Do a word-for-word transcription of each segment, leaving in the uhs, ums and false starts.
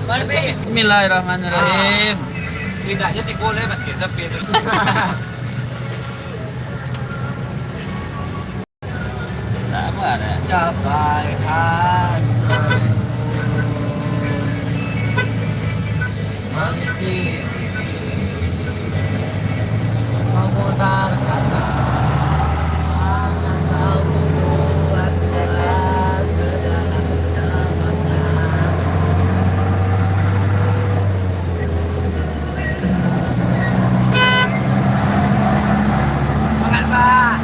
Bismillahirrahmanirrahim. Tidaknya tibo lah, tapi, tapi. Sabar, eh. Capai hasil. Manis di memutar kata. Hanya tahu buat keras segala macam. Semangat, Pak.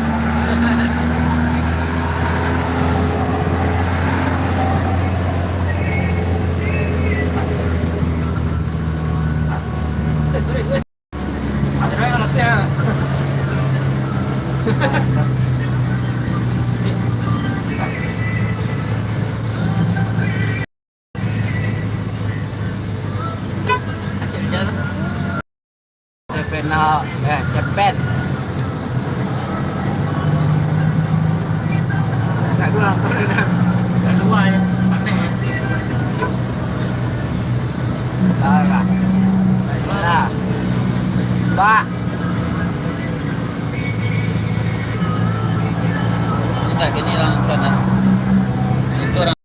Cepet nak, eh, cepet. Tak dulu, tak dulu. Dah dua ya, panas ya. Dah, dah. Baiklah. Pak. Ini tak kini langsung dah. Itu orang.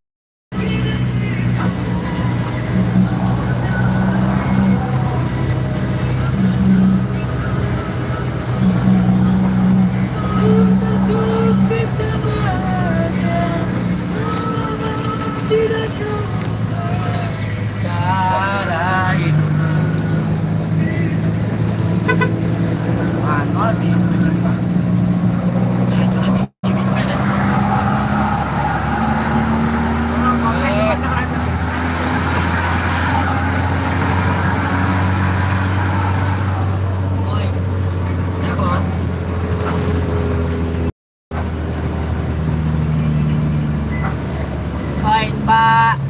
Oi, Pak.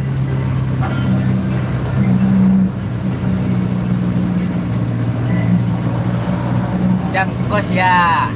Jangkos ya.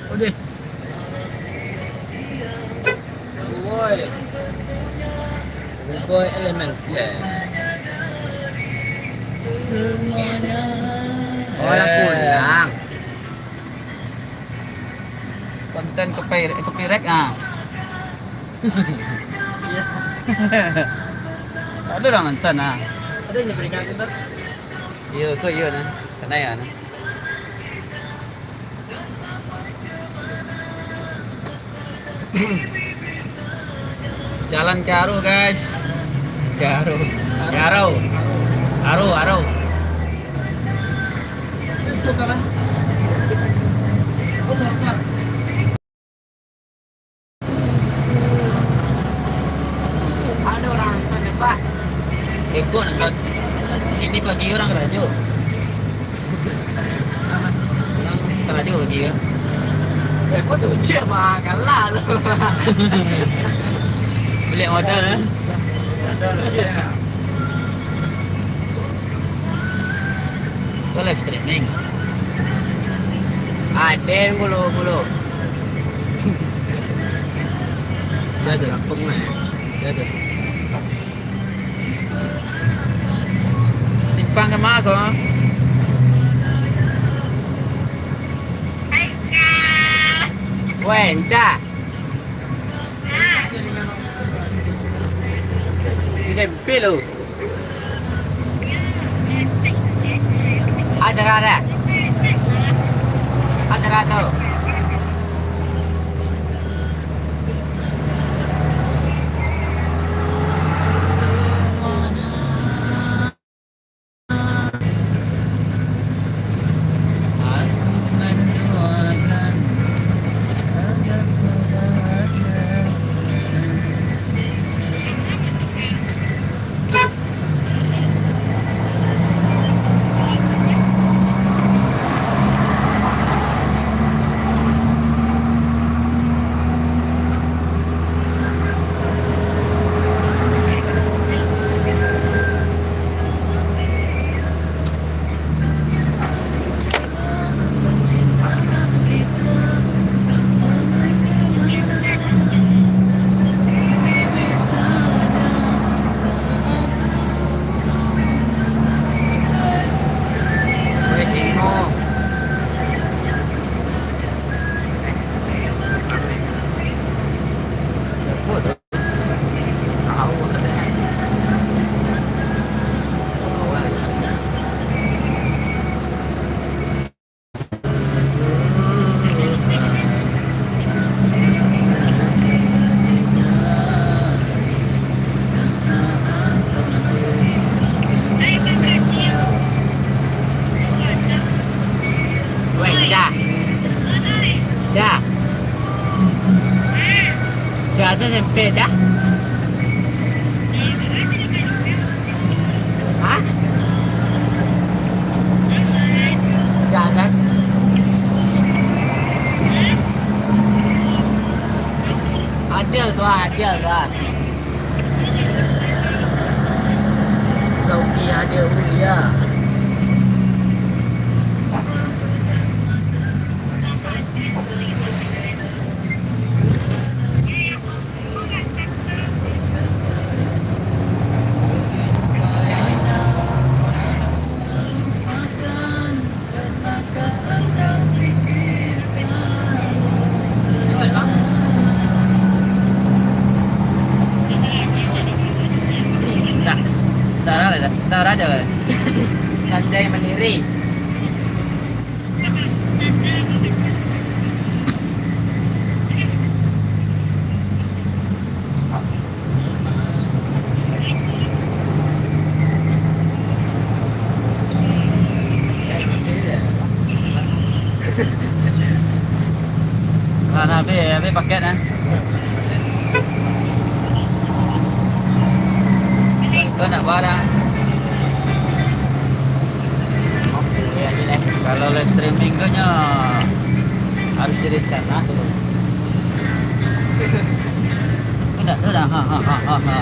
Odeh. Boy. Boy Elemental. Semuanya. Oh, lah pulang. Konten copyright, copyright, ah. Ada orang nonton, ah. Ada yang berikan kita. Iyo, kok iyo, nah. Kena ya, nah. Jalan ke Aro, guys. Ke Aro. Aro. Aro, Aro. Ada orang nonton, Pak. Iko nonton. Ini pagi orang karajo. Karajo pagi ya. Eh, kok tu cek mah, kalah tu. Beli modal, eh? Modal, ya. Kau live streaming? Ada yang gulu-gulu. Saya ada kampung lah. Saya ada. Simpang ka ma ko? Weh, Encah. Di S M P lo. Acara ada. Acara tu. Biaso S M P, cah? Hah? Siasan? Adil tu, adil tu. Sauki adil mulia. Dah, dah, dah, dah, dah, dah. Sanjay Mandiri. Lah, dah habis, habis paket, eh. Kau nak barang? Kalau live streaming tu nyo harus direncana tu. Tidak, tidak. Ha, ha, ha, ha, ha.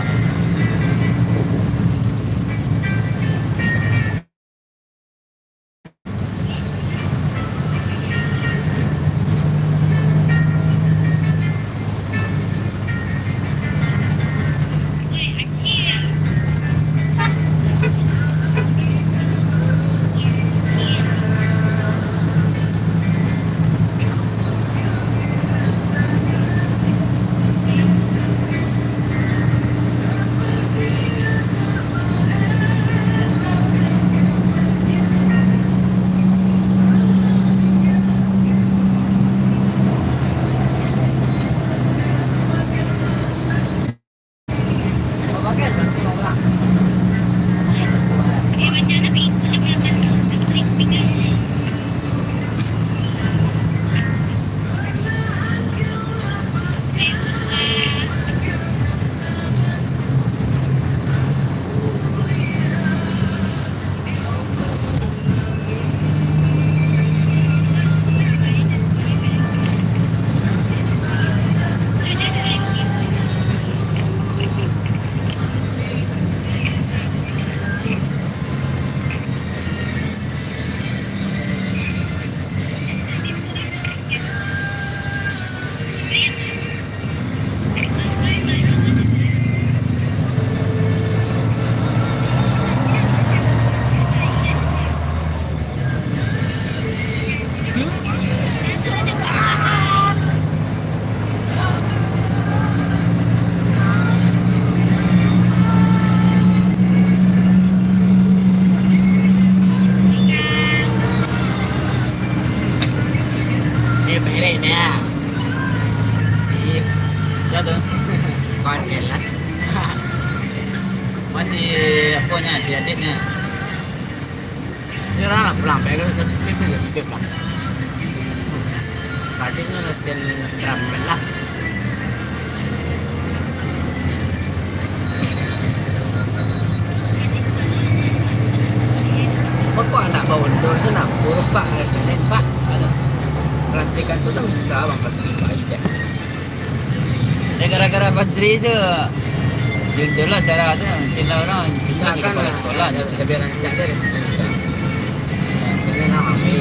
Ni, perek ni, ah. Si, sia tu? Kawan kelas. Masih, apo nyo, si Adit nyo. Ni lah, pulang, perek ka, ka skip, ka skip lah. Adit nyo latihan drum band lah. Pokok anak baundur sinan, Pak, dari sinan, Pak. Aduh. Pelantikan tu kan susah, Bang, pelantikan bayi, cak. Ya, gara-gara Fajri tu, diundur lah acara tu, mungkin lah urang susun di kepala sekolah, kan, lebih rancak dari sini, kan. Sini lah rame.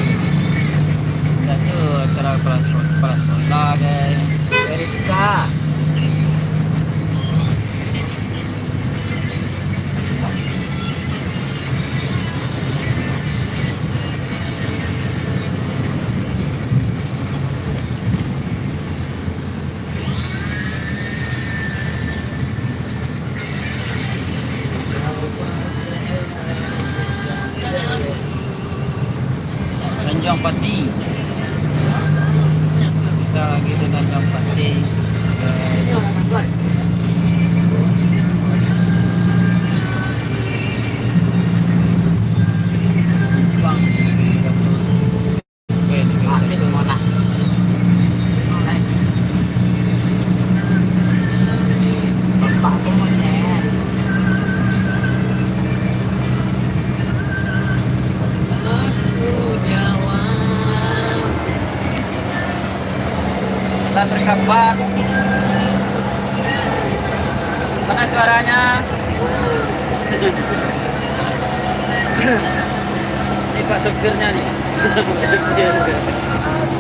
Dah tu acara kepala sekolah, kepala sekolah, kan. Rizka. Tanjung Pati. Kita lagi di Tanjung Pati. Simpang satu. Habis semua lah. Kabar. Mana suaranya? Ini Pak sopirnya nih.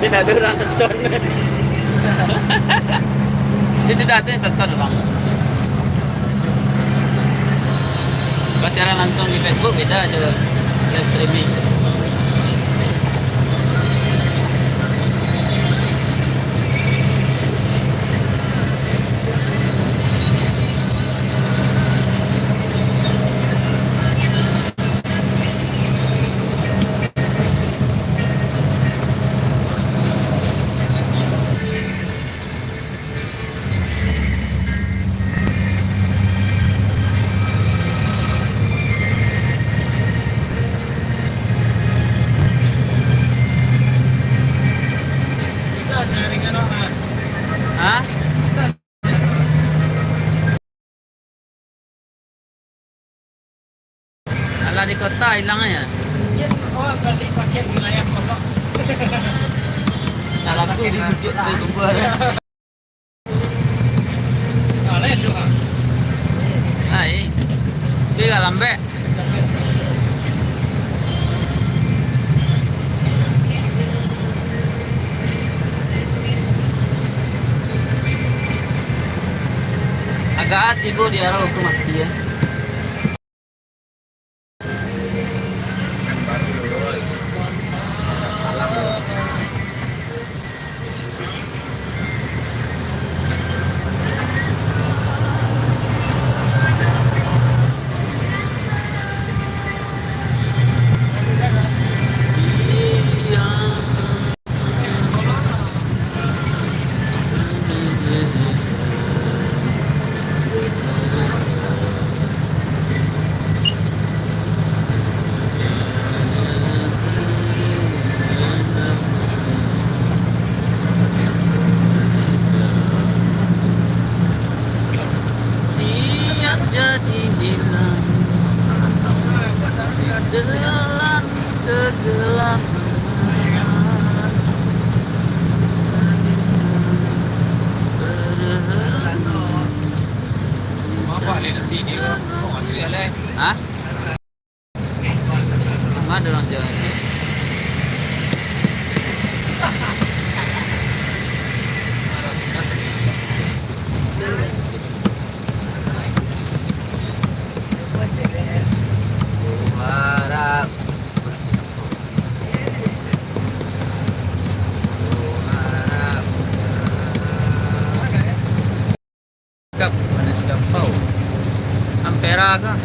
Tidak ada orang tonton. Ini sudah ada yang tonton, Bang. Pas siaran langsung di Facebook, beda aja live streaming. Hah? Alah di kota ilang aja. Mungkin awak balik pakai wilayah Solok. Kalau aku di Bukit, di Bogor. Ah, lain tu, ah. Ai. Tapi agak lambek. Agak tibo di arah hukum mati, ya. Siap jadi hilang, ditelan kegelapan. Hah? Mana orang Jawa sih? Gap, mana si Gapau? Ampera kah?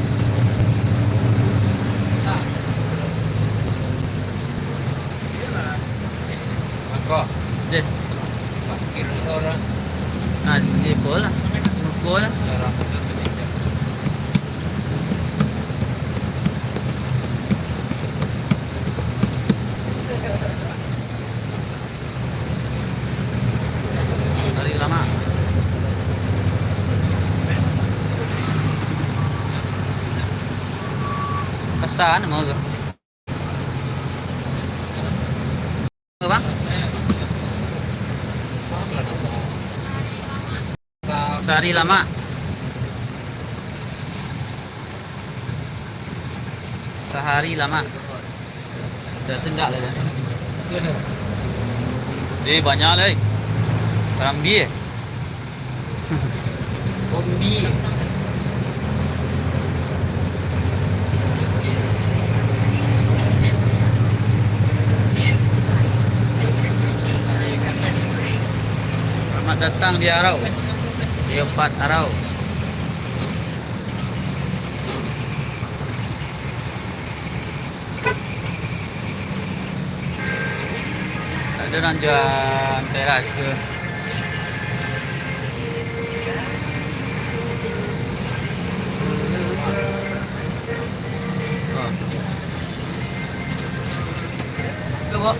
Mako. Deh. Parkir orang. Ah, di bola. Di bola. Orang tu tu. Sahari Lama. Pesan mau tu. Apa? Sahari Lama. Sahari Lama. Dah tendak lah dah. Eh, banyak lah, eh. Karambia, eh. Kombi. Selamat datang di Arau. Di Opat Arau. Ada orang jual teras ke? Oh. Cuba.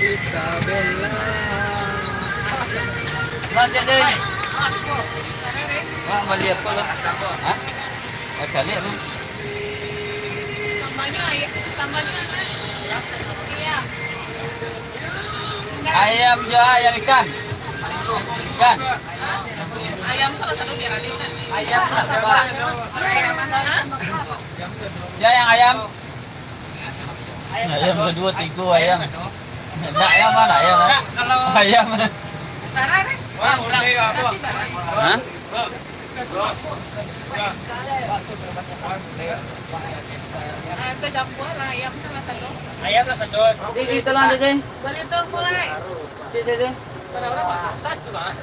Isabella. Lanjut deh. Wah, bali apa lah? Hah? Wah, calik apa? Sambalnyo ayam, sambalnyo anak. Iya. Ayam jo, ayam ikan. Ikan. Ayam salah satu biar ada ikan. Ayam salah satu. Hah? Sia yang ayam? Ayam kaduo, tigo ayam. Nak ayam mana? Ayam. Ayam. Hah? Ah, tercampur lah ayam salah satu. Ayam lah satu. Sisi, tolong, Cici. Boleh tu mulai. Cici, Cici. Pada orang atas tu lah.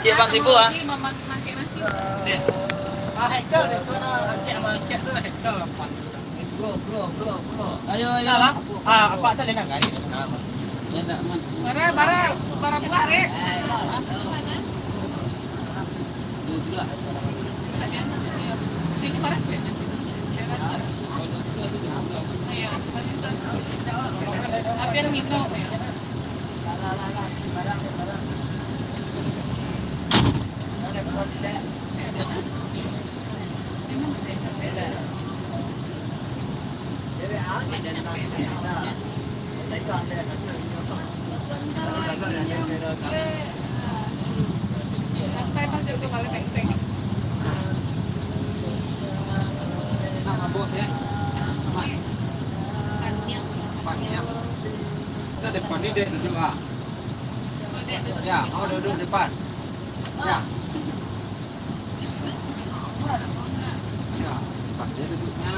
Dia bang tipu, ah. Makan nasi. Ah, Hector, dia suruh cek sama Hector tu, Hector lapan. Ayo, ayo. Salah. Ah, apa tu, Lena? Enak, man. Bara, bara, bara buah, Rek. Ini bara cek. Ayo, tapi yang minum. Nah, mabok, ya. Aman. Depan, ya. Kita depan ni, dek, duduk, ah. Ya, mau duduk depan. Ya. Ya, depan dia duduknya.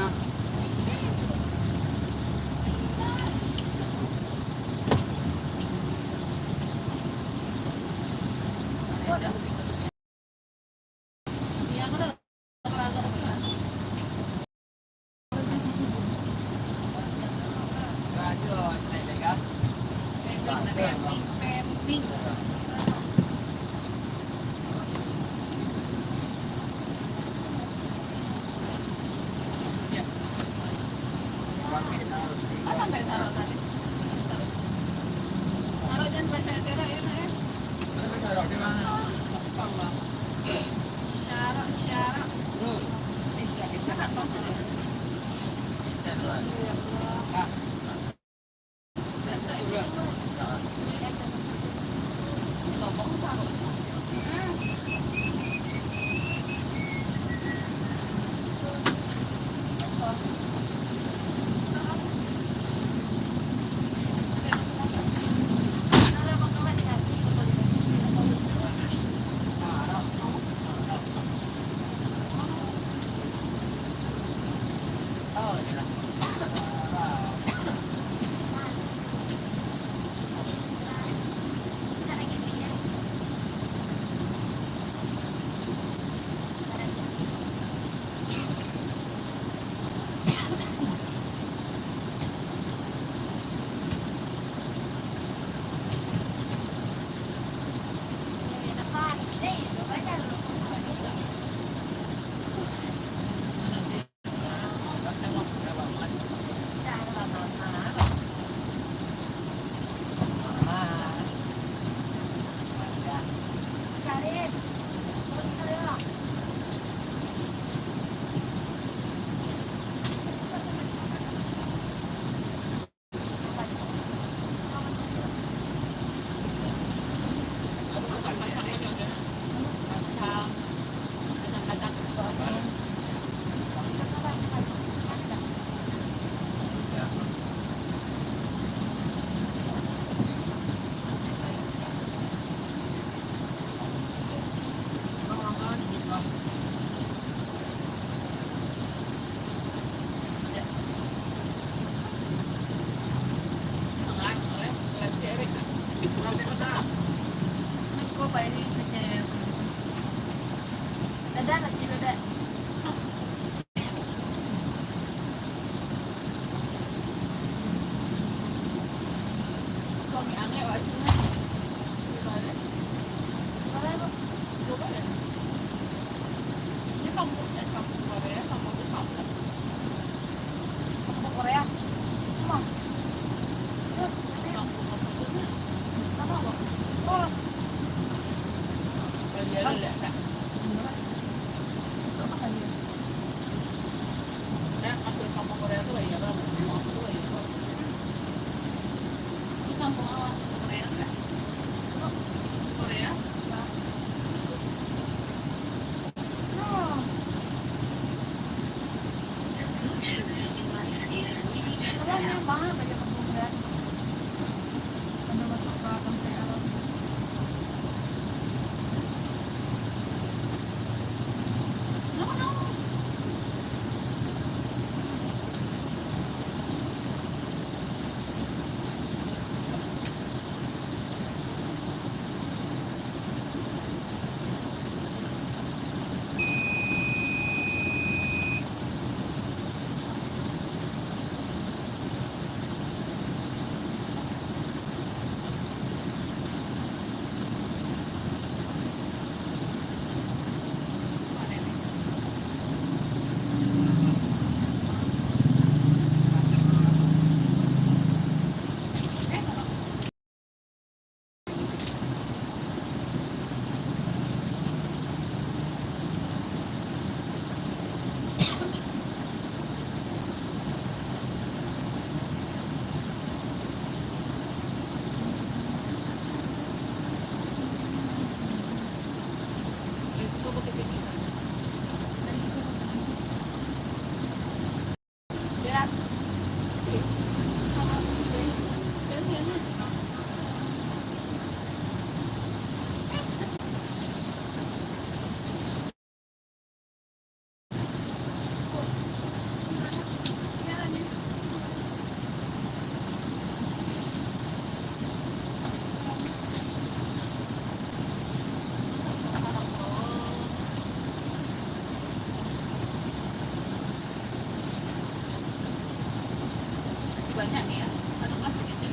Masih banyak ni ya. Anu, masih kecil.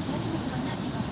Masih banyak ni, Kak.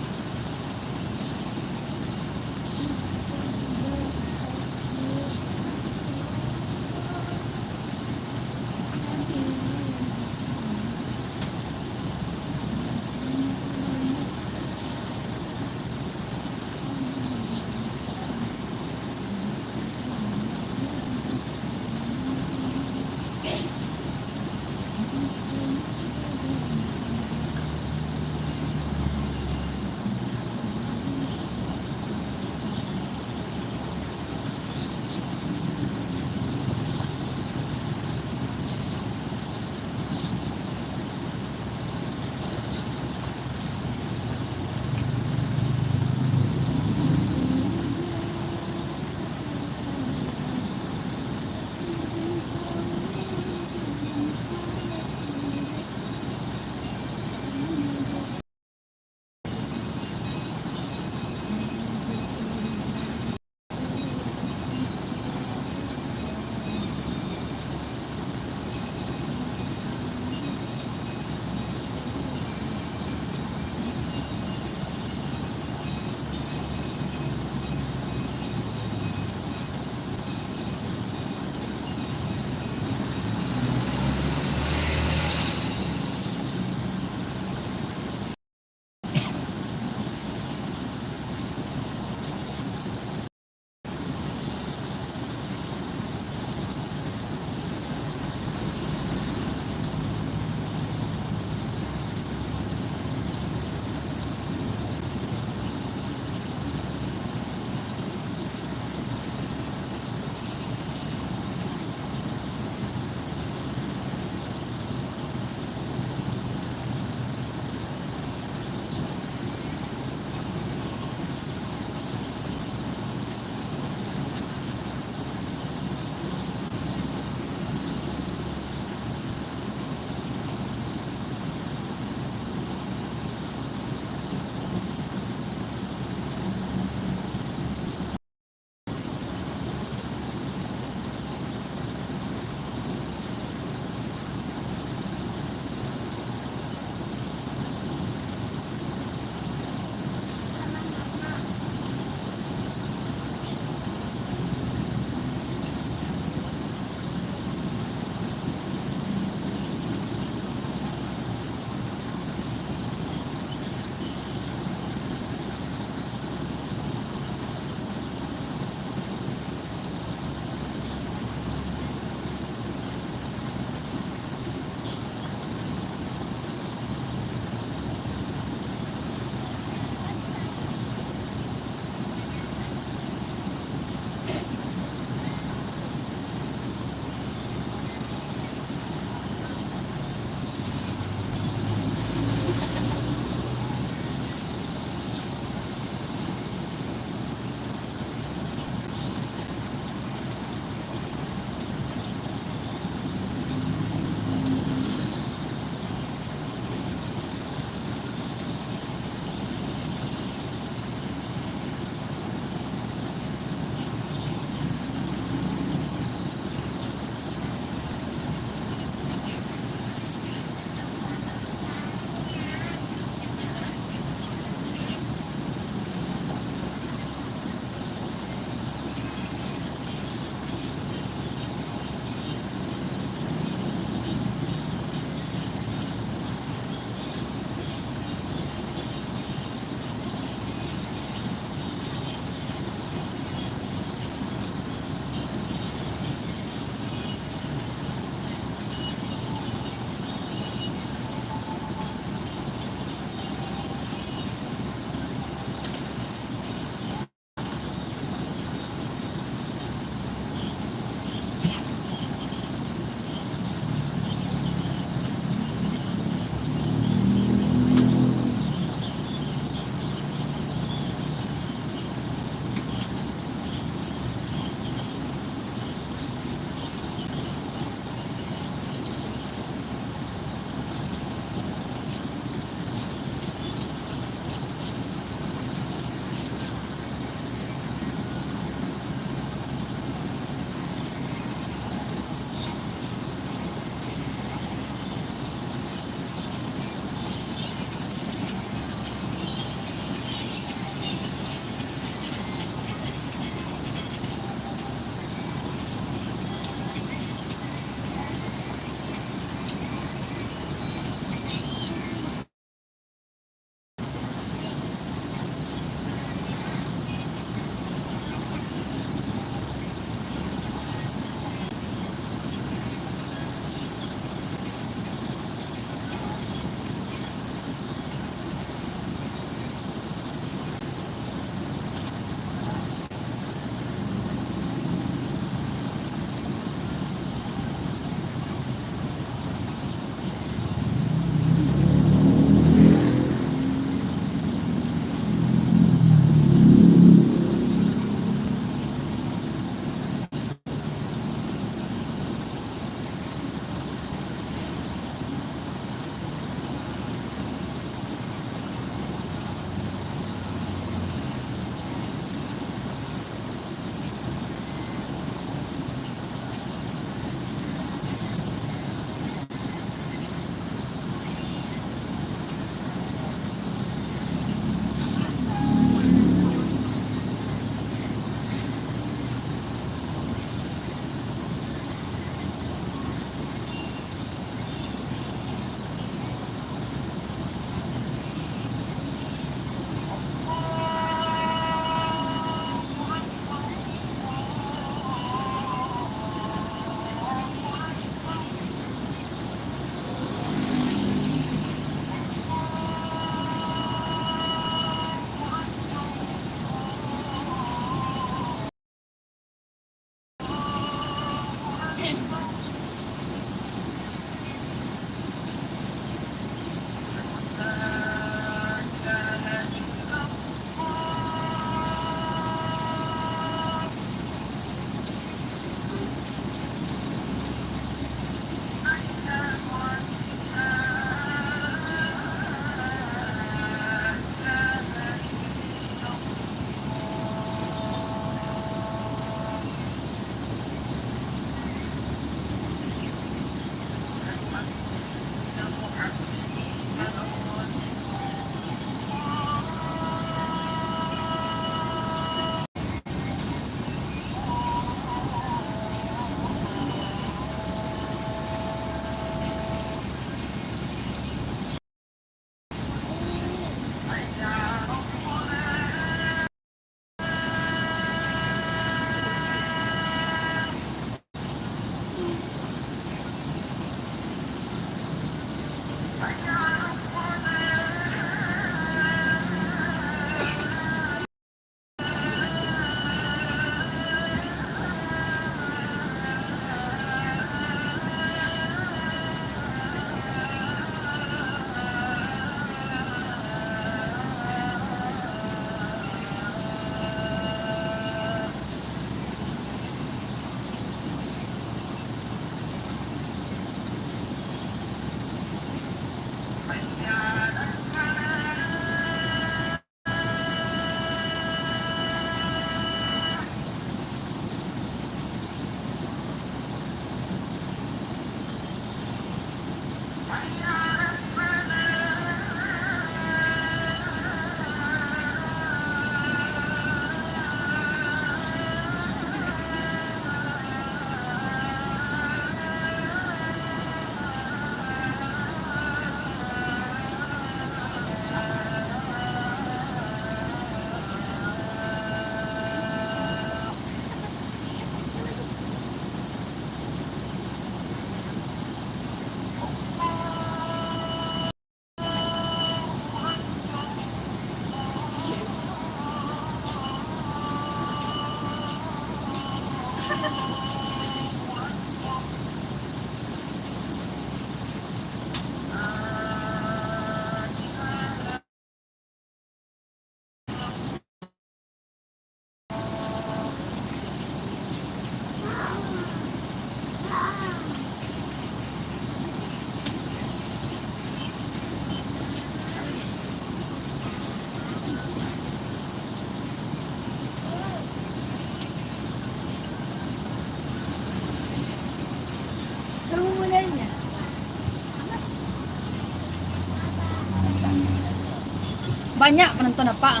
Banyak penonton apa?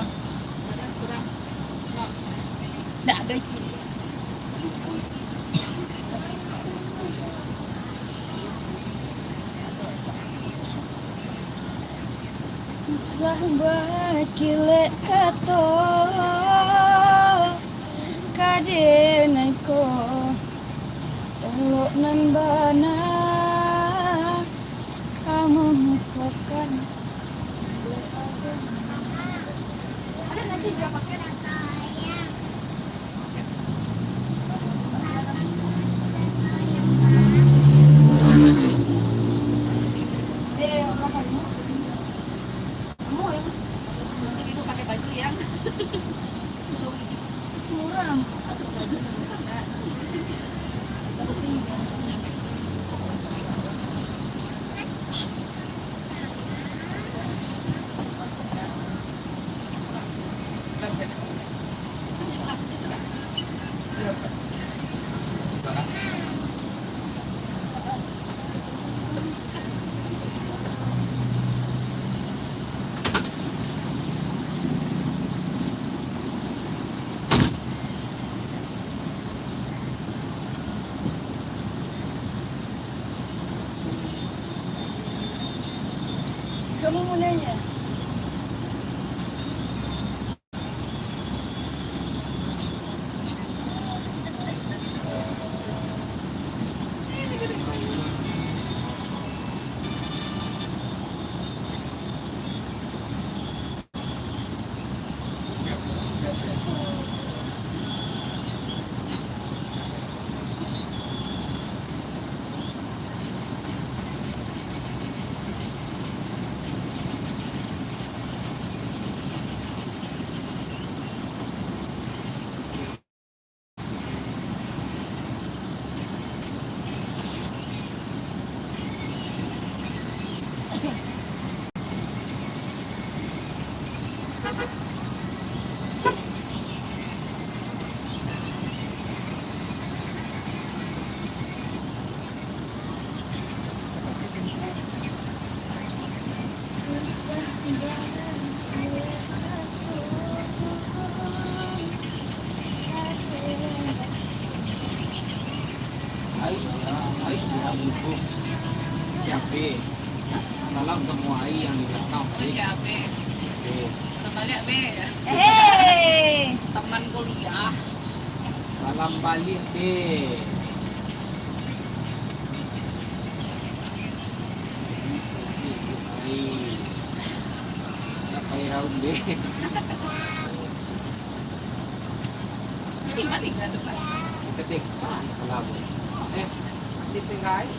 Ndak ado, Ci. Usah bakilek kato ka den ko, elok nan bana ka mamukokan. Kamu mau nanya? Ai, ai, ai, siapo? Salam semua ai yang di belakang. Oh, siapo? Oke. Salam baliak, Be. Hei. Teman kuliah. Salam baliak, Be. Ai. Tak payah raun, Be. Jadi, mati kan tu, Pak? Ketik. Ah, salah, Bu. Eh, masih tinggal.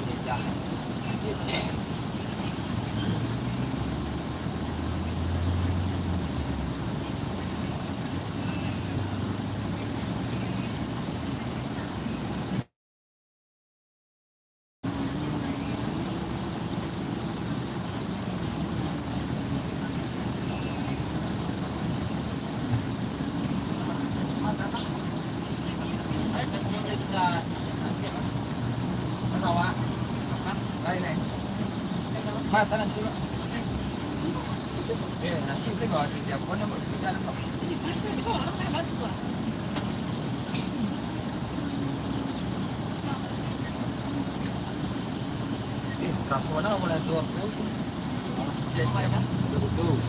Mata nasi, Pak. Eh, nasi tu kau ada di Jepun apa? Kita ada, Pak. Eh, terasa mana boleh tu apa? Yes, ya. Betul, betul.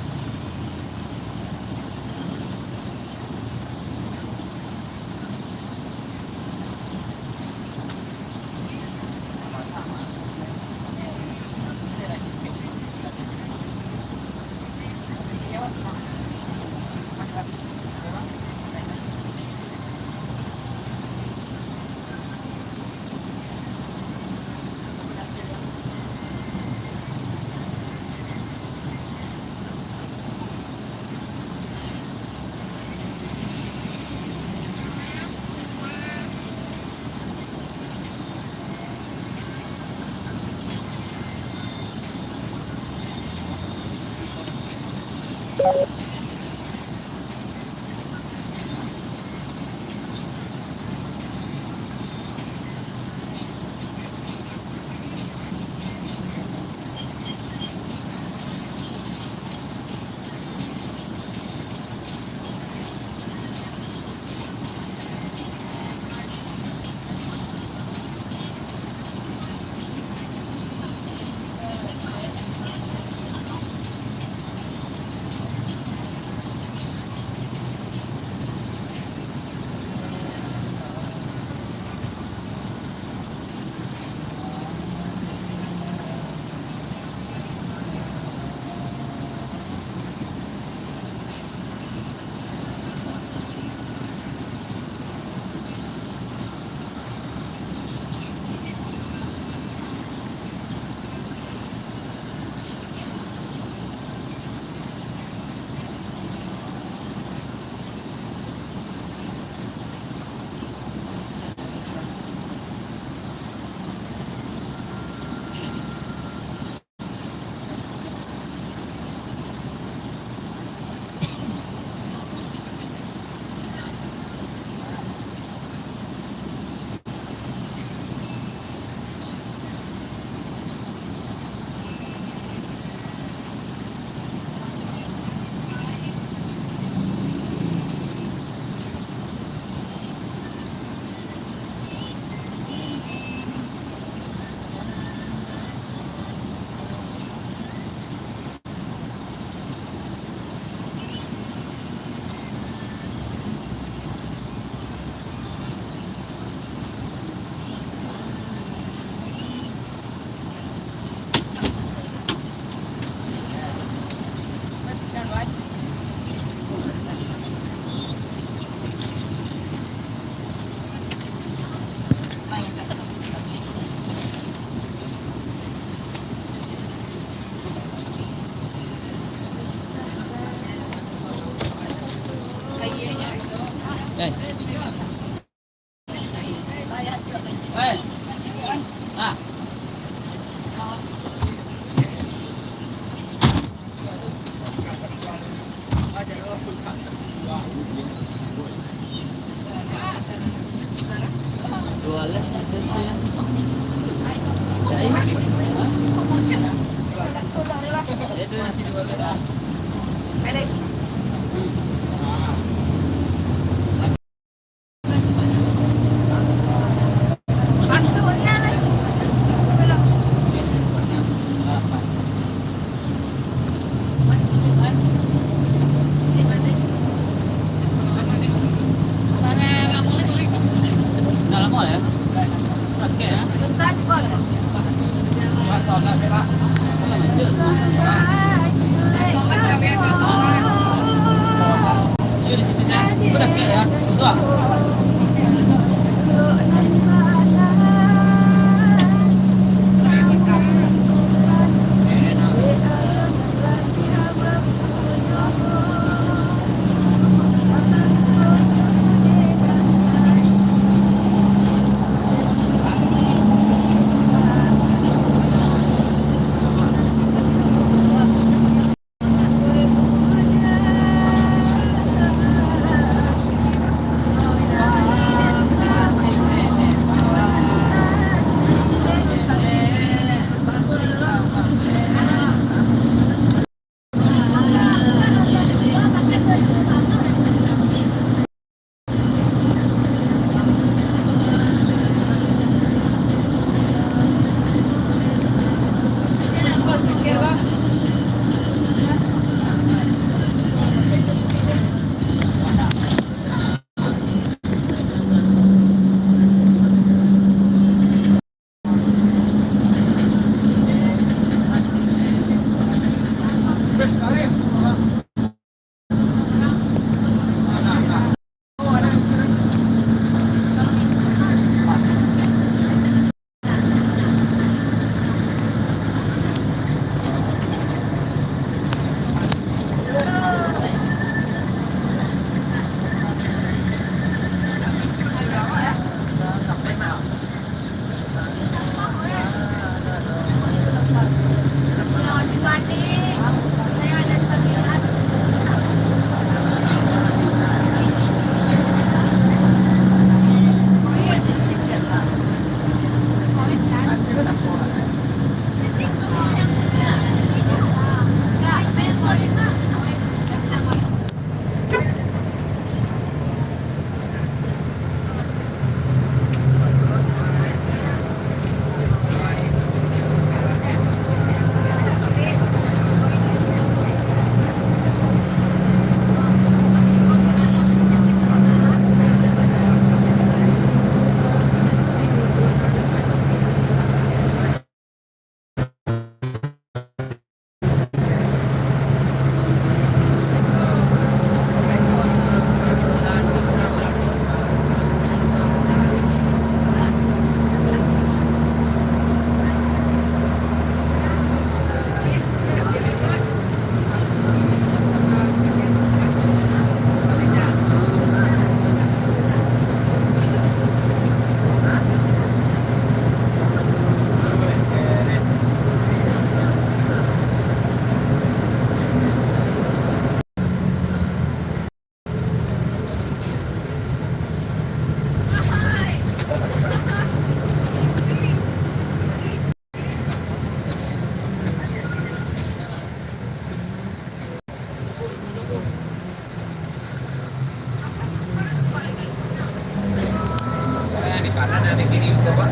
Yang di kanan, yang di kiri, coba.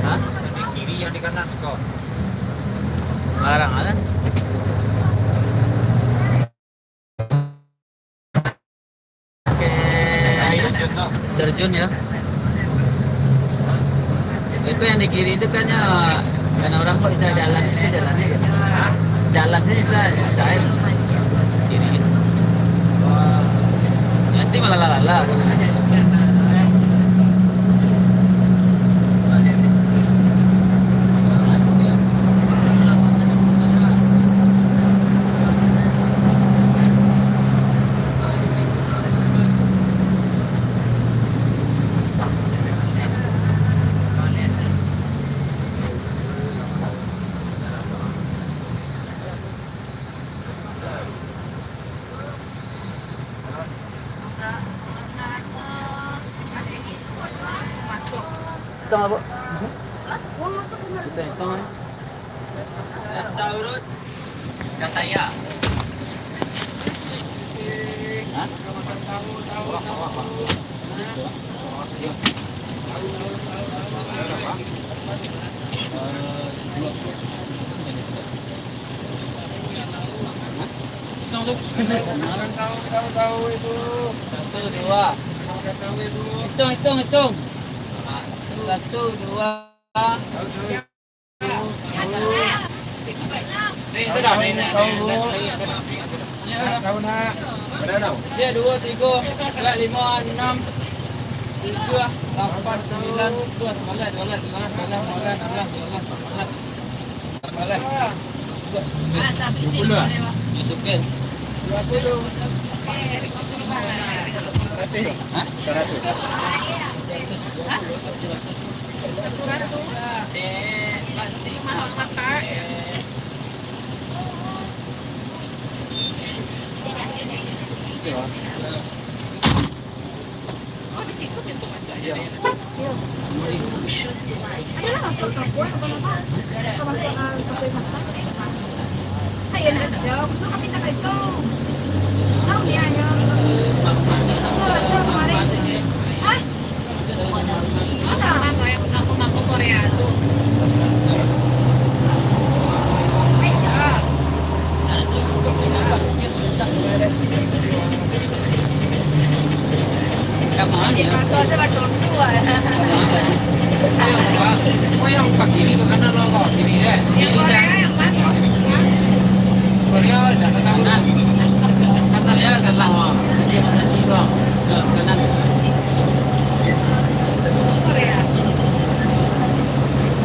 Hah? Yang di kiri, yang di kanan, kau. Larang, kan? Oke, ayo. Terjun, ya. Itu yang di kiri itu kan, ya, karena orang kok bisa jalan, bisa jalan, ya. Jalan bisa, bisa, ya. Kiri. Pasti malah lala. Hitung lah, Bu. Hitung, hitung, eh. Dasar urut. Dah saya. Hah? Wah, wah, wah. Hitung tu. Orang tahu, tahu, tahu itu. Satu, dua. Orang tahu itu. Hitung, hitung, hitung. Satu, dua. Tahu, tahu. Ni, sudah, ni, ni, ni, ni, ni, ni, ni. Tahu, nak. Dia dua, tiga, empat, lima, enam, tujuh, lapan, sembilan, sepuluh, sebelas, dua belas, tiga belas, empat belas, lima belas, enam belas, tujuh belas, lapan belas. Dua puluh lah. Ni supir. Hah? Seratus. Mahal mata. Oh, di situ pintu masuknya. Iya. Adalah masuk kampung atau apa? Atau masuk, ah, kampung sana? Ah, iya, nak jawab. Lu kan minta kayak itu. Tahu ni, ayo. Tahu, tahu kemarin. Hah? Korea, kanan. Korea, kanan. Kanan. Korea.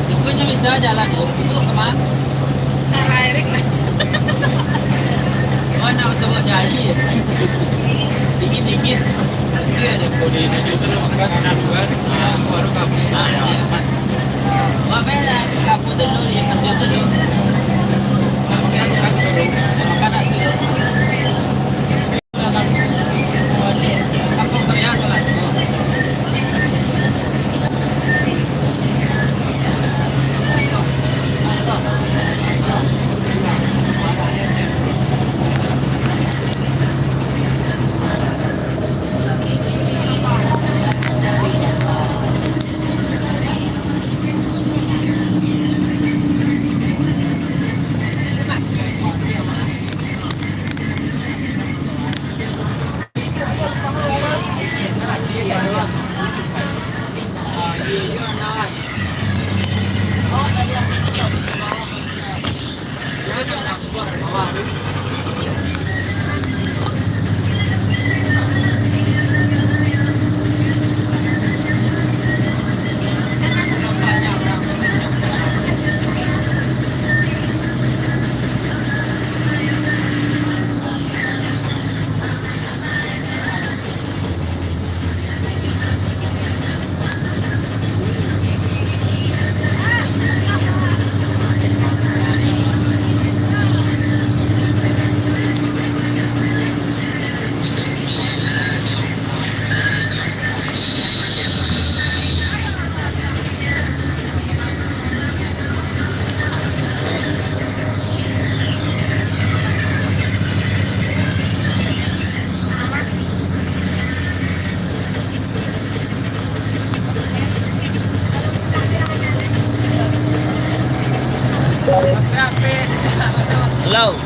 Itu nyo bisa jalan, oh, itu kama? Sarah Erik lah. Mana sama jadi? Dingin, dingin. Iya, ada kode itu juga makan. Ah, baru kamu. Ah, iya. Wah, beda. Kamu tu dulu, ya, kerja tu dulu. Makan, makan dulu. Makan nasi dulu. Hello.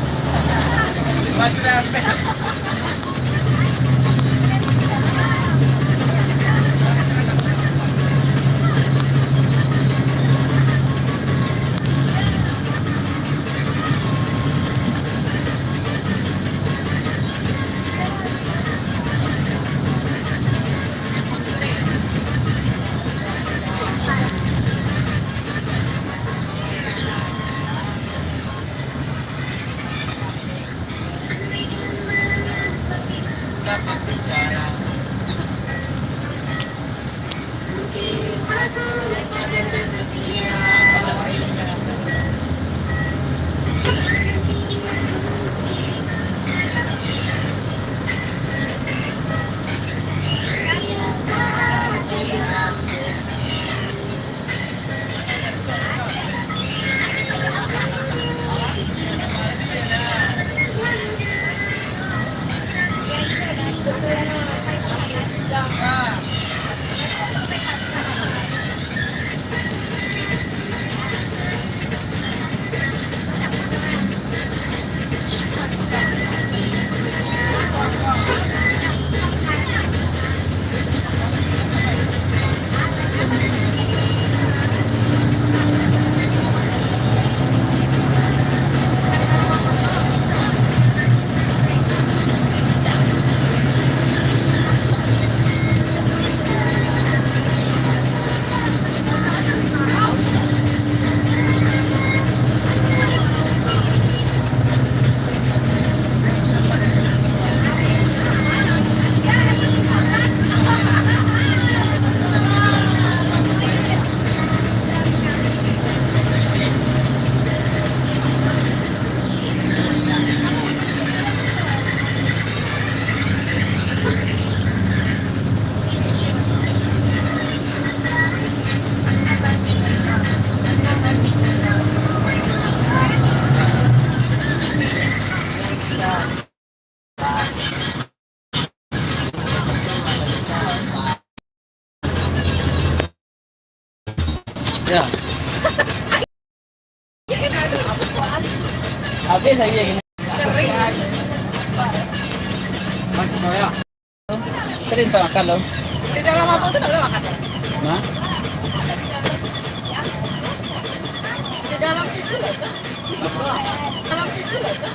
Ya. Habis aja gini. Sering tak makan lo? Di dalam apa tu tak boleh makan? Hah? Di dalam situ lah tu. Dalam situ lah tu.